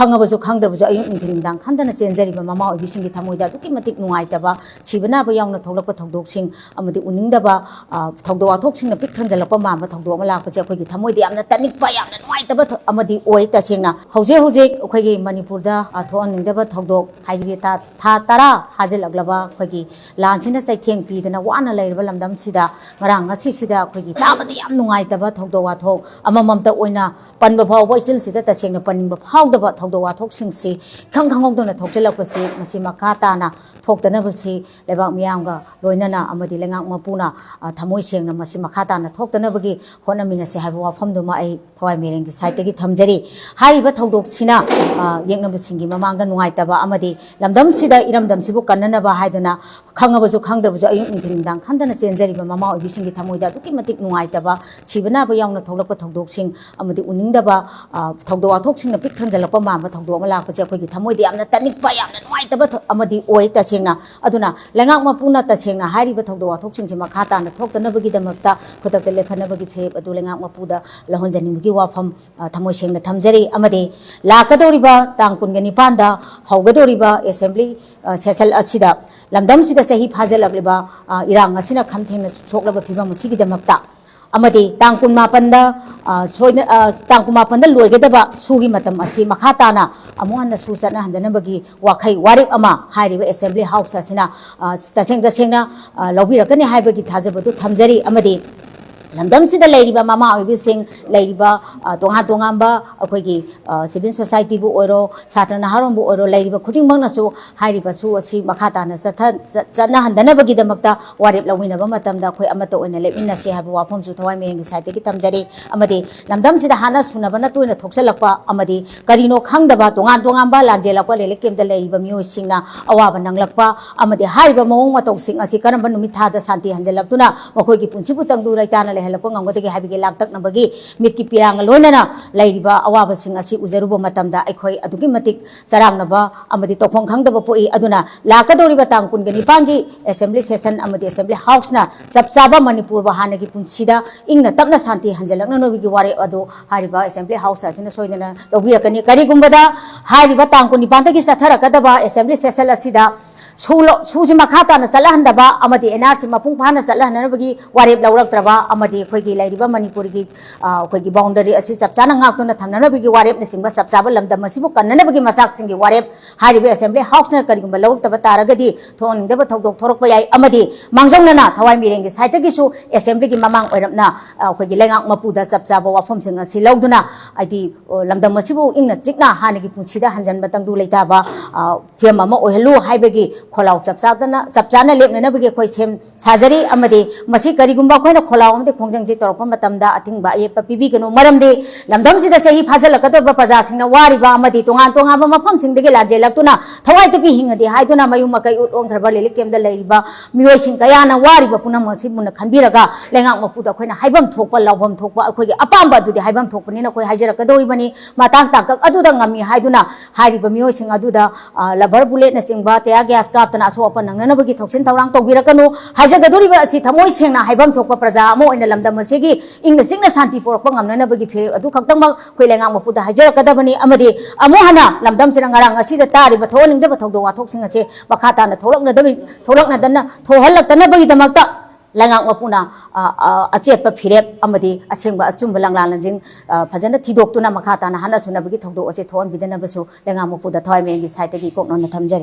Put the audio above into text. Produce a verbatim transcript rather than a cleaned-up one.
ꯈꯪꯉꯕꯁꯨ ꯈꯪꯗ꯭ꯔꯕꯁꯨ ꯑꯌꯨꯛ ꯅꯨꯡꯊꯤꯜ ꯅꯨꯡꯗꯥꯡ ꯈꯟꯗꯅ ꯆꯦꯟꯖꯔꯤꯕ ꯃꯃꯥ ꯑꯣꯏꯕꯤꯁꯤꯡꯒꯤ ꯊꯃꯣꯏꯗ ꯑꯗꯨꯛꯀꯤ ꯃꯇꯤꯛ ꯅꯨꯡꯉꯥꯏꯇꯕ, ꯁꯤꯕ ꯅꯥꯕ ꯌꯥꯎꯅ ꯊꯣꯛꯂꯛꯄ ꯊꯧꯗꯣꯛꯁꯤꯡ ꯑꯃꯗꯤ ꯎꯅꯤꯡꯗꯕ, ꯑ, ꯊꯧꯗꯣꯛ ꯋꯥꯊꯣꯛꯁꯤꯡꯅ ꯄꯤꯛ ꯊꯟꯖꯜꯂꯛꯄ ꯃꯥꯟꯕ ꯊꯧꯗꯣꯛ ꯑꯃ ꯂꯥꯛꯄꯁꯦ ꯑꯩꯈꯣꯏꯒꯤ ꯊꯃꯣꯏꯗ ꯌꯥꯝꯅ ꯇꯠꯅꯤꯡꯕ, ꯌꯥꯝꯅ ꯅꯨꯡꯉꯥꯏꯇꯕ ꯊ-, ꯑꯃꯗꯤ ꯑꯣꯏ꯫ ꯇꯁꯦꯡꯅ ꯍꯧꯖꯤꯛ ꯍꯧꯖꯤꯛ ꯑꯩꯈꯣꯏꯒꯤ ꯃꯅꯤꯄꯨꯔꯗ, ꯑ, ꯊꯣꯛꯍꯟꯅꯤꯡꯗꯕ ꯊꯧꯗꯣꯛ ꯍꯥꯏꯗꯤ ꯊꯥ, ꯊꯥ ꯇꯔꯥ ꯐꯥꯖꯤꯜꯂꯛꯂꯕ ꯑꯩꯈꯣꯏꯒꯤ ꯂꯥꯟꯁꯤꯅ ꯆꯩꯊꯦꯡ ꯄꯤꯗꯅ ꯋꯥꯅ ꯂꯩꯔꯕ ꯂꯝꯗꯝꯁꯤꯗ ꯉꯔꯥꯡ ꯉꯁꯤꯁꯤꯗ ꯑꯩꯈꯣꯏꯒꯤ ꯇꯥꯕꯗ ꯌꯥꯝ ꯅꯨꯡꯉꯥꯏꯇꯕ ꯊꯧꯗꯣꯛ ꯋꯥꯊꯣꯛ ꯑꯃꯃꯝꯇ ꯑꯣꯏꯅ ꯄꯟꯕ ꯐꯥꯎꯕ, ꯏꯆꯤꯜꯁꯤꯗ ꯇꯁꯦꯡꯅ ꯄꯟꯅꯤꯡꯕ ꯐꯥꯎꯗꯕ ꯊꯧꯗꯣꯛ ꯋꯥꯊꯣꯛꯁꯤꯡꯁꯤ ꯏꯈꯪ ꯈꯪꯍꯧꯗꯅ ꯊꯣꯛꯆꯤꯜꯂꯛꯄꯁꯤ, ꯃꯁꯤ ꯃꯈꯥ ꯇꯥꯅ ꯊꯣꯛꯇꯅꯕꯁꯤ ꯂꯩꯕꯥꯛ ꯃꯤꯌꯥꯝꯒ ꯂꯣꯏꯅꯅ ꯑꯃꯗꯤ ꯂꯩꯉꯥꯛ ꯃꯄꯨꯅ, ꯑ, ꯊꯃꯣꯏ ꯁꯦꯡꯅ ꯃꯁꯤ ꯃꯈꯥ ꯇꯥꯅ ꯊꯣꯛꯇꯅꯕꯒꯤ ꯍꯣꯠꯅꯃꯤꯟꯅꯁꯤ ꯍꯥꯏꯕ ꯋꯥꯐꯝꯗꯨꯃ ꯑꯩ ꯊꯋꯥꯏ ꯃꯤꯔꯦꯟꯒꯤ ꯁꯥꯏꯠꯇꯒꯤ ꯊꯝꯖꯔꯤ꯫ ꯍꯥꯏꯔꯤꯕ ꯊꯧꯗꯣꯛꯁꯤꯅ, ꯑ, ꯌꯦꯛꯅꯕꯁꯤꯡꯒꯤ ꯃꯃꯥꯡꯗ ꯅꯨꯡꯉꯥꯏꯇꯕ ꯑꯃꯗꯤ ꯂꯝꯗꯝꯁꯤꯗ, ꯏꯔꯝꯗꯝꯁꯤꯕꯨ ꯀꯟꯅꯅꯕ ꯍꯥꯏꯗꯅ ꯈꯪꯉꯕꯁꯨ ꯈꯪꯗ꯭ꯔꯕꯁꯨ ꯑꯌꯨꯛ ꯅꯨꯡꯊꯤꯜ ꯅꯨꯡꯗꯥꯡ ꯈꯟꯗꯅ ꯆꯦꯟꯖꯔꯤꯕ ꯃꯃꯥ ꯑꯣꯏꯕꯤꯁꯤꯡꯒꯤ ꯊꯃꯣꯏꯗ ꯑꯗꯨꯛꯀꯤ ꯃꯇꯤꯛ ꯅꯨꯡꯉꯥꯏꯇꯕ, ꯁꯤꯕ ꯅꯥꯕ ꯌꯥꯎꯅ ꯊꯣꯛꯂꯛꯄ ꯊꯧꯗꯣꯛꯁꯤꯡ ꯑꯃꯗꯤ ꯎꯅꯤꯡꯗꯕ, ꯑ, ꯊꯧꯗꯣꯛ ꯋꯥꯊꯣꯛꯁꯤꯡꯅ ꯄꯤꯛ ꯊꯟꯖꯜꯂꯛꯄ ꯃꯥꯟꯕ ꯊꯧꯗꯣꯛ ꯑꯃ ꯂꯥꯛꯄꯁꯦ ꯑꯩꯈꯣꯏꯒꯤ ꯊꯃꯣꯏꯗ ꯌꯥꯝꯅ ꯇꯠꯅꯤꯡꯕ, ꯌꯥꯝꯅ ꯅꯨꯡꯉꯥꯏꯇꯕ ꯊ-, ꯑꯃꯗꯤ ꯑꯣꯏ꯫ ꯇꯁꯦꯡꯅ ꯑꯗꯨꯅ ꯂꯩꯉꯥꯛ ꯃꯄꯨꯅ ꯇꯁꯦꯡꯅ ꯍꯥꯏꯔꯤꯕ ꯊꯧꯗꯣꯛ ꯋꯥꯊꯣꯛꯁꯤꯡꯁꯤ ꯃꯈꯥ ꯇꯥꯅ ꯊꯣꯛꯇꯅꯕꯒꯤꯗꯃꯛꯇ ꯈꯨꯗꯛꯇ ꯂꯦꯞꯈꯠꯅꯕꯒꯤ ꯐꯤꯔꯦꯞ ꯑꯗꯨ ꯂꯩꯉꯥꯛ ꯃꯄꯨꯗ ꯂꯧꯍꯟꯖꯅꯤꯡꯕꯒꯤ ꯋꯥꯐꯝ, ꯑ, ꯊꯃꯣꯏ ꯁꯦꯡꯅ ꯊꯝꯖꯔꯤ꯫ ꯑꯃꯗꯤ ꯂꯥꯛꯀꯗꯧꯔꯤꯕ ꯇꯥꯡ ꯀꯨꯟꯒ ꯅꯤꯄꯥꯟꯗ ꯍꯧꯒꯗꯧꯔꯤꯕ assembly, ꯑ, session ꯑꯁꯤꯗ ꯂꯝꯗꯝꯁꯤꯗ ꯆꯍꯤ ꯐꯥꯖꯤꯜꯂꯛꯂꯤꯕ, ꯑ, ꯏꯔꯥꯡ ꯑꯁꯤꯅ ꯈꯝ ꯊꯦꯡꯅ ꯁꯣꯛꯂꯕ ꯐꯤꯕꯝ ꯑꯁꯤꯒꯤꯗꯃꯛꯇ ꯑꯃꯗꯤ ꯇꯥꯡ ꯀꯨꯟꯃꯥꯄꯟꯗ, ꯑ, ꯁꯣꯏꯗ-, ꯑ, ꯇꯥꯡ ꯀꯨꯟꯃꯥꯄꯟꯗ ꯂꯣꯏꯒꯗꯕ ꯁꯨꯒꯤ ꯃꯇꯝ ꯑꯁꯤ ꯃꯈꯥ ꯇꯥꯅ ꯑꯃꯨꯛ ꯍꯟꯅ ꯁꯨ ꯆꯠꯅꯍꯟꯗꯅꯕꯒꯤ ꯋꯥꯈꯩ ꯋꯥꯔꯦꯞ ꯑꯃ ꯍꯥꯏꯔꯤꯕ assembly house ꯑꯁꯤꯅ, ꯑ, ꯇꯁꯦꯡ ꯇꯁꯦꯡꯅ, ꯑ, ꯂꯧꯕꯤꯔꯛꯀꯅꯤ ꯍꯥꯏꯕꯒꯤ ꯊꯥꯖꯕꯗꯨ ꯊꯝꯖꯔꯤ꯫ ꯑꯃꯗꯤ ꯂꯝꯗꯝꯁꯤꯗ ꯂꯩꯔꯤꯕ ꯃꯃꯥ ꯑꯣꯏꯕꯤꯁꯤꯡ, ꯂꯩꯔꯤꯕ, ꯑ, ꯇꯣꯉꯥꯟ ꯇꯣꯉꯥꯟꯕ ꯑꯩꯈꯣꯏꯒꯤ, ꯑ, civil society ꯕꯨ ꯑꯣꯏꯔꯣ, ꯁꯥꯇ꯭ꯔ ꯅꯍꯥꯔꯣꯟꯕꯨ ꯑꯣꯏꯔꯣ, ꯂꯩꯔꯤꯕ ꯈꯨꯗꯤꯡꯃꯛꯅꯁꯨ ꯍꯥꯏꯔꯤꯕ ꯁꯨ ꯑꯁꯤ ꯃꯈꯥ ꯇꯥꯅ ꯆꯠꯊ-, ꯆꯠ-, ꯆꯠꯅꯍꯟꯗꯅꯕꯒꯤꯗꯃꯛꯇ ꯋꯥꯔꯦꯞ ꯂꯧꯃꯤꯟꯅꯕ ꯃꯇꯝꯗ ꯑꯩꯈꯣꯏ ꯑꯃꯠꯇ ꯑꯣꯏꯅ ꯂꯦꯞꯃꯤꯟꯅꯁꯤ ꯍꯥꯏꯕ ꯋꯥꯐꯝꯁꯨ ꯊꯋꯥꯏ ꯃꯤꯔꯦꯟꯒꯤ ꯁꯥꯏꯠꯇꯒꯤ ꯊꯝꯖꯔꯤ꯫ ꯑꯃꯗꯤ ꯂꯝꯗꯝꯁꯤꯗ ꯍꯥꯠꯅ ꯁꯨꯅꯕꯅ ꯇꯣꯏꯅ ꯊꯣꯛꯆꯜꯂꯛꯄ ꯑꯃꯗꯤ ꯀꯔꯤꯅꯣ ꯈꯪꯗꯕ ꯇꯣꯉꯥꯟ ꯇꯣꯉꯥꯟꯕ ꯂꯥꯟꯖꯦꯜꯂꯛꯄ relief camp ꯇ ꯂꯩꯔꯤꯕ ꯃꯤꯑꯣꯏꯁꯤꯡꯅ ꯑꯋꯥꯕ ꯅꯪꯂꯛꯄ ꯑꯃꯗꯤ ꯍꯥꯏꯔꯤꯕ ꯃꯑꯣꯡ ꯃꯇꯧꯁꯤꯡ ꯑꯁꯤ ꯀꯔꯝꯕ ꯅꯨꯃꯤꯠ ꯊꯥꯗ ꯁꯥꯟꯇꯤ ꯍꯟꯖꯤꯜꯂꯛꯇꯨꯅ ꯃꯈꯣꯏꯒꯤ ꯄꯨꯟꯁꯤꯕꯨ ꯇꯪꯗꯨ ꯂꯩꯇꯥꯅ ꯂꯩꯍꯜꯂꯛꯄ ꯉꯝꯒꯗꯒꯦ ꯍꯥꯏꯕꯒꯤ ꯂꯥꯡꯇꯛꯅꯕꯒꯤ ꯃꯤꯠꯀꯤ ꯄꯤꯔꯥꯡꯒ ꯂꯣꯏꯅꯅ ꯂꯩꯔꯤꯕ ꯑꯋꯥꯕꯁꯤꯡ ꯑꯁꯤ ꯎꯖꯔꯨꯕ ꯃꯇꯝꯗ ꯑꯩꯈꯣꯏ ꯑꯗꯨꯛꯀꯤ ꯃꯇꯤꯛ ꯆꯔꯥꯡꯅꯕ ꯑꯃꯗꯤ ꯇꯧꯐꯝ ꯈꯪꯗꯕ ꯄꯣꯛꯏ꯫ ꯑꯗꯨꯅ ꯂꯥꯛꯀꯗꯧꯔꯤꯕ ꯇꯥꯡ ꯀꯨꯟꯒ ꯅꯤꯄꯥꯟꯒꯤ assembly session ꯑꯃꯗꯤ assembly houseꯅ ꯆꯞ ꯆꯥꯕ ꯃꯅꯤꯄꯨꯔꯕꯨ ꯍꯥꯟꯅꯒꯤ ꯄꯨꯟꯁꯤꯗ ꯏꯪꯅ ꯇꯞꯅ ꯁꯥꯟꯇꯤ ꯍꯟꯖꯤꯜꯂꯛꯅꯅꯕꯒꯤ ꯋꯥꯔꯦꯞ ꯑꯗꯨ ꯍꯥꯏꯔꯤꯕ assembly house ꯑꯁꯤꯅ ꯁꯣꯏꯗꯅ ꯂꯧꯕꯤꯔꯛꯀꯅꯤ꯫ ꯀꯔꯤꯒꯨꯝꯕꯗ ꯍꯥꯏꯔꯤꯕ ꯇꯥꯡ ꯀꯨꯟꯅꯤꯄꯥꯟꯗꯒꯤ ꯆꯠꯊꯔꯛꯀꯗꯕ assembly session ꯑꯁꯤꯗ ꯁꯨ ꯂꯧ-, ꯁꯨꯁꯤ ꯃꯈꯥ ꯇꯥꯅ ꯆꯠꯂꯍꯟꯗꯕ ꯑꯃꯗꯤ NRC ꯃꯄꯨꯡ ꯐꯥꯅ ꯆꯠꯂꯍꯟꯅꯕꯒꯤ ꯋꯥꯔꯦꯞ ꯂꯧꯔꯛꯇ꯭ꯔꯕ ꯑꯃꯗꯤ ꯑꯩꯈꯣꯏꯒꯤ ꯂꯩꯔꯤꯕ ꯃꯅꯤꯄꯨꯔꯒꯤ, ꯑ, ꯑꯩꯈꯣꯏꯒꯤ boundary ꯑꯁꯤ ꯆꯞ ꯆꯥꯅ ꯉꯥꯛꯇꯨꯅ ꯊꯝꯅꯅꯕꯒꯤ ꯋꯥꯔꯦꯞꯅꯆꯤꯡꯕ ꯆꯞ ꯆꯥꯕ ꯂꯝꯗꯝ ꯑꯁꯤꯕꯨ ꯀꯟꯅꯅꯕꯒꯤ ꯃꯆꯥꯛꯁꯤꯡꯒꯤ ꯋꯥꯔꯦꯞ ꯍꯥꯏꯔꯤꯕ assembly houseꯅ ꯀꯔꯤꯒꯨꯝꯕ ꯂꯧꯔꯛꯇꯕ ꯇꯥꯔꯒꯗꯤ ꯊꯣꯛꯍꯟꯅꯤꯡꯗꯕ ꯊꯧꯗꯣꯛ ꯊꯣꯔꯛꯄ ꯌꯥꯏ꯫ ꯑꯃꯗꯤ ꯃꯥꯡꯖꯧꯅꯅ ꯊꯋꯥꯏ ꯃꯤꯔꯦꯟꯒꯤ sideꯇꯒꯤꯁꯨ assemblyꯒꯤ ꯃꯃꯥꯡ ꯑꯣꯏꯔꯞꯅ, ꯑ, ꯑꯩꯈꯣꯏꯒꯤ ꯂꯩꯉꯥꯛ ꯃꯄꯨꯗ ꯆꯞ ꯆꯥꯕ ꯋꯥꯐꯝꯁꯤꯡ ꯑꯁꯤ ꯂꯧꯗꯨꯅ, ꯍꯥꯏꯗꯤ, ꯑ, ꯂꯝꯗꯝ ꯑꯁꯤꯕꯨ ꯏꯪꯅ ꯆꯤꯛꯅ ꯍꯥꯟꯅꯒꯤ ꯄꯨꯟꯁꯤꯗ ꯍꯟꯖꯤꯟꯕ ꯇꯪꯗꯨ ꯂꯩꯇꯥꯕ, ꯑ, ꯐꯤꯕꯝ ꯑꯃ ꯑꯣꯏꯍꯜꯂꯨ ꯍꯥꯏꯕꯒꯤ ꯈꯣꯜꯂꯥꯎ ꯆꯞ ꯆꯥꯗꯅ, ꯆꯞ ꯆꯥꯅ ꯂꯦꯞꯅꯅꯕꯒꯤ ꯑꯩꯈꯣꯏ ꯁꯦꯝ ꯁꯥꯖꯔꯤ꯫ ꯑꯃꯗꯤ ꯃꯁꯤ ꯀꯔꯤꯒꯨꯝꯕ ꯑꯩꯈꯣꯏꯅ ꯈꯣꯜꯂꯥꯎ ꯑꯃꯗꯤ ꯈꯣꯡꯖꯪꯁꯤ ꯇꯧꯔꯛꯄ ꯃꯇꯝꯗ ꯑꯊꯤꯡꯕ ꯑꯌꯦꯠꯄ ꯄꯤꯕꯤꯒꯅꯨ꯫ ꯃꯔꯝꯗꯤ ꯂꯝꯗꯝꯁꯤꯗ ꯆꯍꯤ ꯐꯥꯖꯤꯜꯂꯛꯀꯗꯧꯔꯤꯕ ꯄ꯭ꯔꯖꯥꯁꯤꯡꯅ ꯋꯥꯔꯤꯕ ꯑꯃꯗꯤ ꯇꯣꯉꯥꯟ ꯇꯣꯉꯥꯟꯕ ꯃꯐꯝꯁꯤꯡꯗꯒꯤ ꯂꯥꯟꯖꯦꯜꯂꯛꯇꯨꯅ ꯊꯋꯥꯏ ꯇꯨꯄꯤ ꯍꯤꯡꯉꯗꯤ ꯍꯥꯏꯗꯨꯅ ꯃꯌꯨꯝ ꯃꯀꯩ ꯎꯠ ꯑꯣꯟꯈ꯭ꯔꯕ relief campꯇ ꯂꯩꯔꯤꯕ ꯃꯤꯑꯣꯏꯁꯤꯡ ꯀꯌꯥꯅ ꯋꯥꯔꯤꯕ ꯄꯨꯝꯅꯃꯛ ꯑꯁꯤ ꯃꯨꯟꯅ ꯈꯟꯕꯤꯔꯒ ꯂꯩꯉꯥꯛ ꯃꯄꯨꯗ ꯑꯩꯈꯣꯏꯅ ꯍꯥꯏꯐꯝ ꯊꯣꯛꯄ, ꯂꯥꯎꯐꯝ ꯊꯣꯛꯄ, ꯑꯩꯈꯣꯏꯒꯤ ꯑꯄꯥꯝꯕ ꯑꯗꯨꯗꯤ ꯍꯥꯏꯐꯝ ꯊꯣꯛꯄꯅꯤꯅ ꯑꯩꯈꯣꯏ ꯍꯥꯏꯖꯔꯛꯀꯗꯧꯔꯤꯕꯅꯤ꯫ ꯃꯇꯥꯡ ꯇꯥꯡꯀꯛ ꯑꯗꯨꯗ ꯉꯝꯃꯤ ꯍꯥꯏꯗꯨꯅ ꯍꯥꯏꯔꯤꯕ ꯃꯤꯑꯣꯏꯁꯤꯡ ꯑꯗꯨꯗ, ꯑ, rubber bulletꯅꯆꯤꯡꯕ tear gas ꯀꯥꯞꯇꯅ ꯑꯁꯣꯛ ꯑꯄꯟ ꯅꯪꯅꯅꯕꯒꯤ ꯊꯧꯁꯤꯟ ꯊꯧꯔꯥꯡ ꯇꯧꯕꯤꯔꯛꯀꯅꯨ꯫ ꯍꯥꯏꯖꯒꯗꯧꯔꯤꯕ ꯑꯁꯤ ꯊꯃꯣꯏ ꯁꯦꯡꯅ ꯍꯥꯏꯐꯝ ꯊꯣꯛꯄ ꯄ꯭ꯔꯖꯥ ꯑꯃ ꯑꯣꯏꯅ ꯂꯝꯗꯝ ꯑꯁꯤꯒꯤ ꯏꯪꯅ ꯆꯤꯛꯅ ꯁꯥꯟꯇꯤ ꯄꯨꯔꯛꯄ ꯉꯝꯅꯅꯕꯒꯤ ꯐꯤꯔꯦꯞ ꯑꯗꯨ ꯈꯛꯇꯃꯛ ꯑꯩꯈꯣꯏ ꯂꯩꯉꯥꯛ ꯃꯄꯨꯗ ꯍꯥꯏꯖꯔꯛꯀꯗꯕꯅꯤ꯫ ꯑꯃꯗꯤ ꯑꯃꯨꯛ ꯍꯟꯅ ꯂꯝꯗꯝꯁꯤꯗ ꯉꯔꯥꯡ ꯉꯁꯤꯗ ꯇꯥꯔꯤꯕ ꯊꯣꯛꯍꯟꯅꯤꯡꯗꯕ ꯊꯧꯗꯣꯛ ꯋꯥꯊꯣꯛꯁꯤꯡ ꯑꯁꯤ ꯃꯈꯥ ꯇꯥꯅ ꯊꯣꯛꯂꯛꯅꯗꯕ-, ꯊꯣꯛꯂꯛꯅꯗꯅ-, ꯊꯣꯛꯍꯜꯂꯛꯇꯅꯕꯒꯤꯗꯃꯛꯇ ꯂꯩꯉꯥꯛ ꯃꯄꯨꯅ, ꯑ, ꯑ, ꯑꯆꯦꯠꯄ ꯐꯤꯔꯦꯞ ꯑꯃꯗꯤ ꯑꯁꯦꯡꯕ ꯑꯆꯨꯝꯕ ꯂꯪꯂꯥ ꯂꯪꯖꯤꯟ, ꯑ, ꯐꯖꯅ ꯊꯤꯗꯣꯛꯇꯨꯅ ꯃꯈꯥ ꯇꯥꯅ ꯍꯥꯠꯅ ꯁꯨꯅꯕꯒꯤ ꯊꯧꯗꯣꯛ ꯑꯁꯤ ꯊꯣꯛꯍꯟꯕꯤꯗꯅꯕꯁꯨ ꯂꯩꯉꯥꯛ ꯃꯄꯨꯗ ꯊꯋꯥꯏ ꯃꯦꯟꯒꯤ sideꯇꯒꯤ ꯏꯀꯣꯛ ꯅꯣꯟꯅ ꯊꯝꯖꯔꯤ꯫